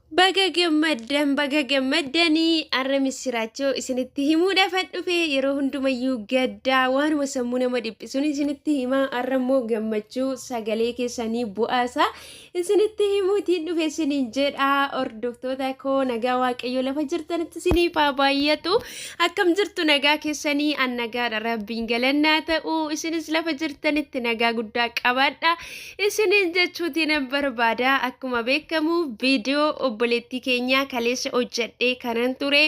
Baga gammaddan baga gammaddanii arra missiraachoo isinitti himuudhaafan dhufe. Yeroo hundumayyuu gaddaa waanuma sammuu nama dhiphisuun isinitti himaa, arra immoo gammachuu sagalee keessanii bu'aasaa isinitti himuutiin dhufe isiniin jedha. Hordoftoota koo, nagaa Waaqayyoo lafa jirtanitti isiniif haa baay'atu. Akkam jirtu? Nagaa keessanii? An nagaadha, Rabbiin galannaa ta'u. Isinis lafa jirtanitti nagaa guddaa qabaadha isiniin jechuutiin nan barbaada. Akkuma beekamu viidiyoo obboleettii keenyaa kaleessa hojjedhee kanan ture,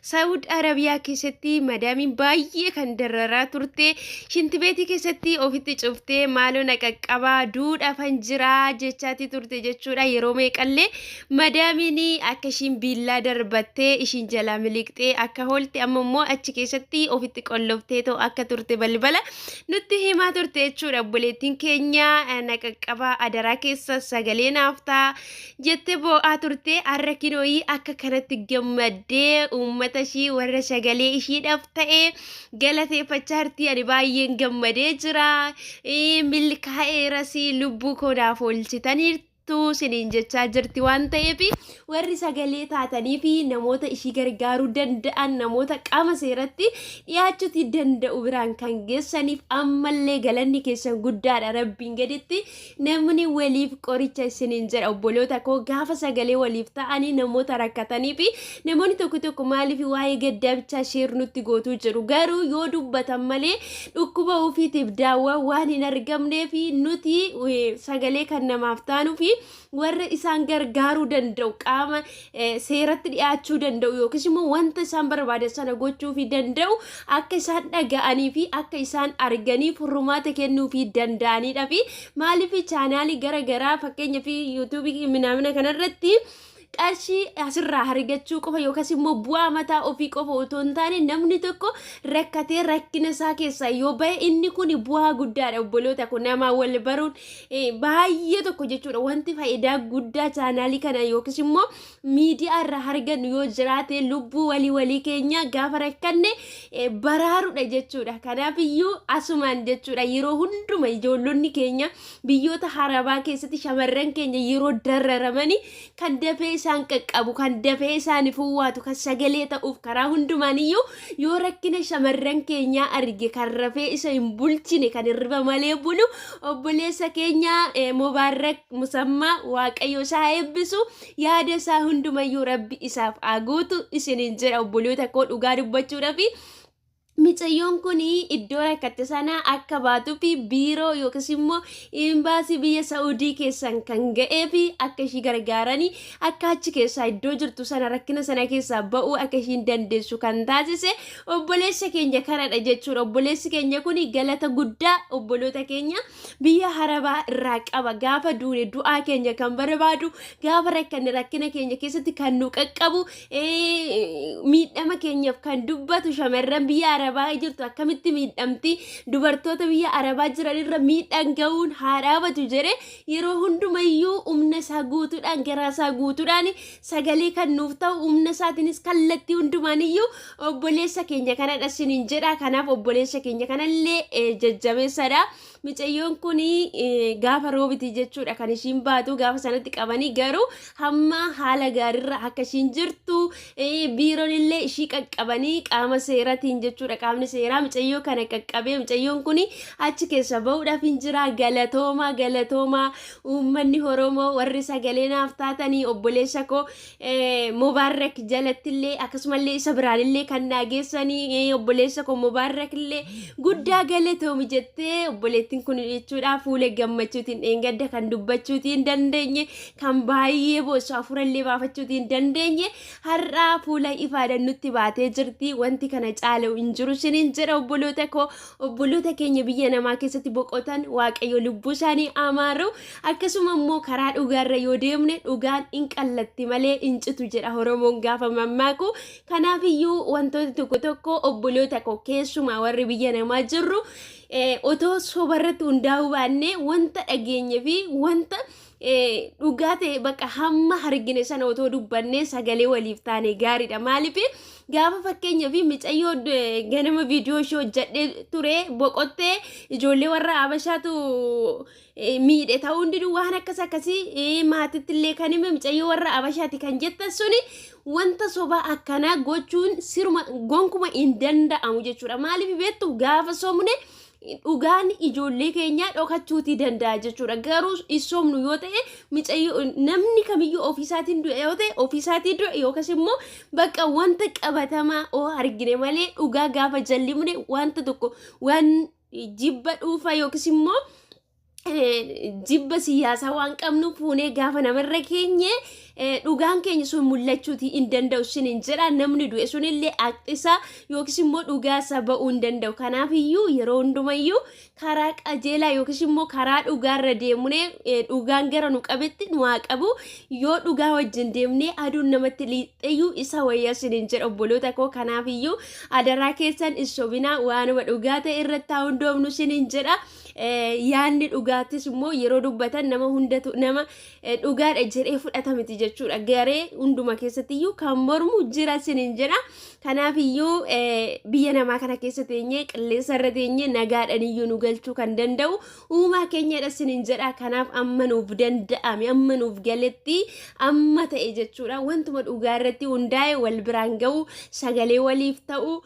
Saawud Arabiyaa keessatti madaamiin baay'ee kan dararaa turte, shintibeetii keessatti ofitti cuftee "Maaloo na qaqqabaa, duudhaafan jiraa" jechaati turte jechuudha. Yeroo meeqallee madaamiin akka ishiin biillaa darbattee ishiin jalaa miliqxee akka hoolte, amma immoo achi keessatti ofitti qolloftee ta'u akka turte balbala nutti himaa turte jechuudha. Obboleettiin keenya "Na qaqqabaa, adaraa keessa sagalee naaf ta'a" jettee boo'aa turte. Har'a kinooyii akka kanatti gammaddee uummata ishii warra sagalee ishiidhaaf ta'e galateeffachaa jirti. Ani baay'een gammadee jira. Milkaa'eeras, lubbuu koo naaf oolchitaniirtu siniin jechaa jirti. Waan ta'eef warri sagalee taatanii fi namoota ishii gargaaruu danda'an, namoota qaama seeratti dhiyaachuuti danda'u biraan kan geessaniif, ammallee galanni keessan guddaadha. Rabbiin gaditti namni waliif qoricha isiniin jedha, obboloota koo. Gaafa sagalee waliif ta'anii namoota rakkatanii fi namoonni tokko tokko "Maaliif waa'ee gaddaa bichaa share nutti gootuu?" jedhu. Garuu yoo dubbatan malee dhukkuba ofiitiif daawwaa waan hin argamnee fi nuti sagalee kan namaaf taanuu fi warra isaan gargaaruu danda'u, qaama seeratti dhiyaachuu danda'u yookiis immoo wanta isaan barbaadan sana gochuu fi danda'u akka isaan dhaga'anii fi akka isaan arganii furmaata kennuu fi danda'anidha. Fi maaliif chaanaalii gara garaa, fakkeenya fi yuutuubii minaamina kanarratti qarshii asirraa argachuu qofa yookaas immoo bu'aa mataa ofii qofa otoo hin taane, namni tokko rakkatee rakkina isaa keessaa yoo bahe inni kun bu'aa guddaadha. Obboloota kun, namaa wal baruun baay'ee tokko jechuudha. Wanti faayidaa guddaa chaanaalii kana yookiis immoo miidiyaa irraa argannu yoo jiraate, lubbuu walii walii keenya gaafa rakkanne baraaruudha jechuudha. Kanaaf iyyuu asumaan jechuudha, yeroo hunduma ijoollonni keenya biyyoota harabaa keessatti, shamarran keenya yeroo dararamanii kan dafee isaan qaqqabu, kan dafee isaaniif huwwaatu, kan sagalee ta'uuf karaa hundumaan iyyuu yoo rakkina shamarran keenyaa arge kan rafee isa hin bulchine, kan hirriba malee bulu obboleessa keenya Mubaarrak Musammaa. Waaqayyo isaa eebbisu, yaada isaa hundumayyuu Rabbi isaaf haa guutu isiniin jedha, obboloota koo. Dhugaa dubbachuudhaaf micayyoon kun iddoo rakkatte sana akka baatuu fi biiroo yookiis immoo imbaasii biyya Saa'udii keessan kan ga'ee fi akka ishii gargaaranii akka achi keessaa iddoo jirtu sana rakkina sana keessaa ba'uu akka ishiin dandeessu kan taasise obboleessa keenya kanadha jechuudha. Obboleessi keenya kun galata guddaa obboloota keenya biyya harabaa irraa qaba. Gaafa duune du'aa keenya kan barbaadu, gaafa rakkanne rakkina keenya keessatti kan nu qaqqabu, miidhama keenyaaf kan dubbatu, shamarran biyya arabaa jirtu akkamitti miidhamti, dubartoota biyya arabaa jiran irra miidhaan ga'uun haa dhaabatu jedhe yeroo hundumayyuu humna isaa guutuudhaan, garaa isaa guutuudhaan sagalee kan nuuf ta'u, humna isaatiinis kallattii hundumaaniyyuu obboleessa keenya kanadha isiniin jedha. Kanaaf obboleessa keenya kanallee jajjabeessadha. Micayyoon kun gaafa roobiti jechuudha kan ishiin baatu. Gaafa sanatti qabanii garuu hamma haala gaariirra akka ishiin jirtu, biiroon illee ishii qaqqabanii qaama seeratiin jechuudha. Qaamni seeraa micayyoo kana qaqqabee micayyoon kun achi keessa bahuudhaaf hin jira. Galatoomaa, galatoomaa, uummanni Oromoo warri sagalee naaf taatanii, obboleessa koo Mubaarrak jalattillee akkasumallee isa biraanillee kan naa geessanii, obboleessa koo Mubaarrak illee guddaa galatoomi jettee obboleettiin kun jechuudha. Fuula gammachuutiin dheengadda kan dubbachuutiin hin dandeenye, kan baay'ee boossu, hafuurallee baafachuutiin hin dandeenye, har'aa fuula ifaadhaan nutti baatee jirti. Wanti kana caalu hin jiru isiniin jedha, obboloota koo. Obboloota keenya biyya namaa keessatti boqotan Waaqayyo lubbuu isaanii amaaru. Akkasuma immoo karaa dhugaarra yoo deemne dhugaan hin qallatti malee hin citu jedha Oromoon gaafa mammaaku. Kanaaf iyyuu wantoota tokko tokko, obboloota koo, keessumaa warri biyya namaa jirru, Otoo sobarratti hundaa'uu baannee wanta dhageenye fi wanta dhugaa ta'e bakka hamma argine sana otoo dubbannee sagalee waliif taane gaariidha. Maaliif gaafa fakkeenyaa fi micayyoo ganama viidiyoo ishee hojjedhee ture boqottee ijoollee warra Habashaatu miidhe ta'uu hundinuu waan akkas akkasii maatitti illee kan hime micayyoo warra Habashaati kan jettan suni wanta sobaa akkanaa gochuun siruma gonkuma hin danda'amu jechuudha. Maaliif beektu gaafa sobne dhugaan ijoollee keenyaa dhokachuutii danda'a jechuudha. Garuu hin sobnu yoo ta'e micayyoo namni kamiyyuu ofiisaatiin du'e yoo ta'e ofiisaatiin du'e yookas immoo bakka wanta qabatamaa oo argine malee dhugaa gaafa jallimne wanta tokko waan jibba dhuunfaa yookiis immoo jibba siyaasaa waan qabnu fuunee gaafa namarra keenye dhugaan keenya sun mul'achuutii hin danda'u sinin jedha. Namni du'e sunillee haqxisaa yookiis immoo dhugaa isaa ba'uu hin danda'u. Kanaaf iyyuu yeroo hundumayyuu karaa qajeelaa yookiis immoo karaa dhugaarra deemnee dhugaan gara nu qabetti nu haa qabu. Yoo dhugaa wajjin deemnee aduun namatti liixxeyyuu isa wayya sinin jedha obboloota koo. Kanaaf iyyuu adaraa keessan hin sobinaa, waanuma dhugaa ta'e irratti haa hundoofnu sinin jedha. Yaadni dhugaattis immoo yeroo dubbatan nama hundatu nama dhugaadha jedhee fudhata miti jechuudha. Garee hunduma keessatti iyyuu kan mormu jira sinin jedha. Kanaaf iyyuu biyya namaa kana keessa teenyee qilleensa irra teenyee nagaadhaan iyyuu nu galchuu kan danda'u uumaa keenyadha sinin jedha. Kanaaf amma nuuf danda'ame amma nuuf galetti amma ta'e jechuudha. Wantuma dhugaa irratti hundaa'e wal biraan ga'u sagalee waliif ta'u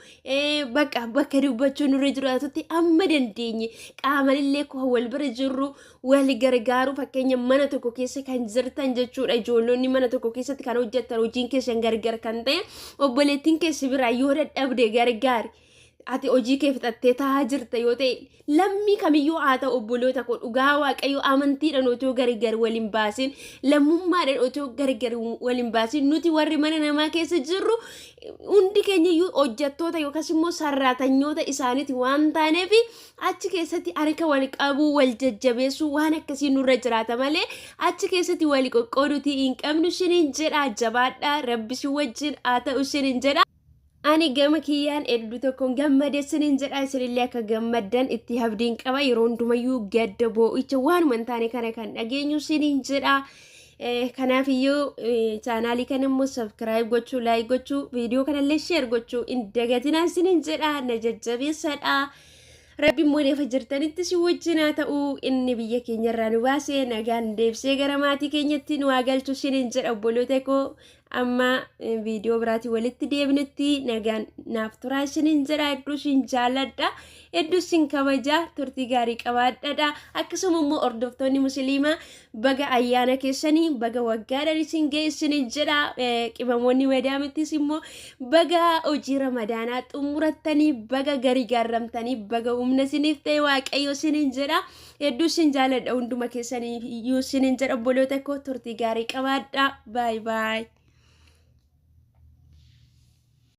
bakka bakka dubbachuu nurra jiraatutti amma dandeenye qaamanillee koo wal bira jirru wal gargaaru. Fakkeenya mana tokko keessa kan jirtan jechuudha, ijoollonni mana tokko keessatti kan hojjettan hojiin keessan gargar kan ta'e obboleettiin keessi biraa yoo dadhabde gargaari. Ati hojii kee fixattee taa'aa jirta yoo ta'e lammii kamiyyuu haa ta'u obboloota koo, dhugaa waaqayyo amantiidhaan otoo gargar waliin baasin, lammummaadhaan otoo gargar waliin baasin, nuti warri mana namaa keessa jirru hundi keenya iyyuu hojjettoota yookaas immoo sarraatanyoota isaaniiti waan taaneef achi keessatti harka wal qabuu wal jajjabeessuu waan akkasii nurra jiraata malee achi keessatti wal qoqqooduutii hin qabnu isiniin jedha. Jabaadhaa, rabbi si wajjin haa ta'u isiniin jedha. Ani gama kiyyaan hedduu tokkoon gammade isiniin jedha. Isinillee akka gammaddan itti abdiin qaba. Yeroo hundumayyuu gadda boo'icha waanuma hin taane kana kan dhageenyu isiniin jedha. Kanaaf iyyuu chaanaalii kana immoo subscribe gochuu, like gochuu, viidiyoo kanallee share gochuu hin dagatinaa isiniin jedha. Na jajjabeessadha. Rabbi immoo lafa jirtanitti si wajjin haa ta'u. Inni biyya keenyarraa nu baasee nagaan deebisee gara maatii keenyatti nu haa galchu isiniin jedha obboloota koo. Amma viidiyoo biraatiin walitti deebinutti nagaan naaf turaa isiniin jedha. Hedduu isin jaalladha. Hedduu isin kabaja. Turtii gaarii qabaadhadha. Akkasuma immoo hordoftoonni musliimaa baga ayyaana keessanii baga waggaadhaan isin ga'e isiniin jedha. Qimamoonni madaamittis immoo baga hojii ramadaanaa xumurattanii baga garii gaarramtanii baga humna isiniif ta'e waaqayyo isiniin jedha. Hedduu isin jaaladha hunduma keessanii iyyuu isiniin jedha obboloota koo. Turtii gaarii qabaadha. Baay baay.